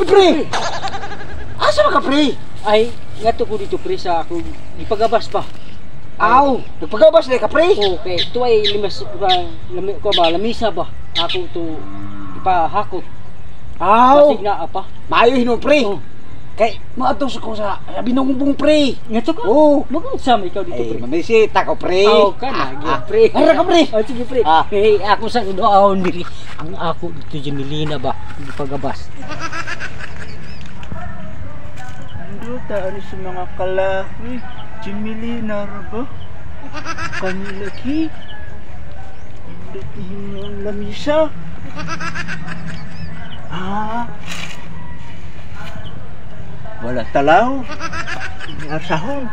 Uy, pre! Asa ba ka, pre? Ay, ngadto ko dito, pre, sa ako gipagabas pa. Aw, nagpagabas na ka, pre? Okay, ito ay limas ba, lami, ko ba, lamisa ba? Ako to ipahakot. Aw, Basig na apa. Maayo hinuon, pre. Oh. Kay, moadto sa ko sa binungbong, pre. Ngadto ka? Oo. Magunsa man ikaw dito, Ay, pre? mamisita ko, pre. Aw ka na, gyud, pre. Ara ka, pre. Oh, sige, pre. Ah. Hey, ako sa unoahon diri. Ang ako dito Jamelina ba, gipagabas. Duta, ano sa mga kalahoy? Jimilina ra ba? Kanilaki? Indutihin mo ang lamisa. Ah. Wala talaw. Asahon.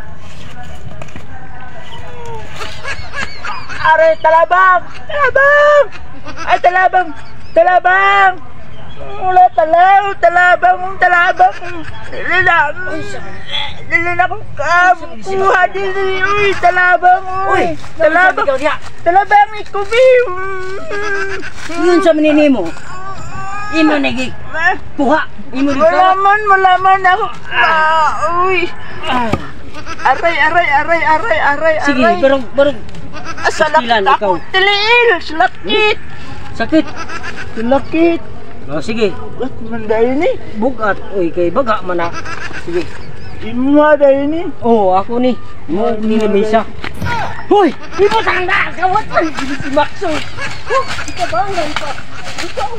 Aray, talabang! Talabang! Ay, talabang! Talabang! Wala talaw! Talabang! Talabang! Lila! Lila ko kuha din! Uy, talabang! Uy! Talabang! Ikaw diha. Talabang! Ikubi! Yun sa manini mo. Imo nagi kuha. Imo rin Wala man! Wala man ako! Ah, uy! Aray, aray, aray, aray, aray, Sige, aray! pero pero Salakit Pastilan, ako! ikaw. Tiliil! Salakit! Sakit. Salakit! Oh, sige. Ba't man dahil ni? Bugat oy kay baga man na. Sige. Ima dahil ni? Oh, ako ni. Mo ni lamisa. Hoy, ibutang na kawat man si Maxo. Oh, ikabangan pa. Ikaw.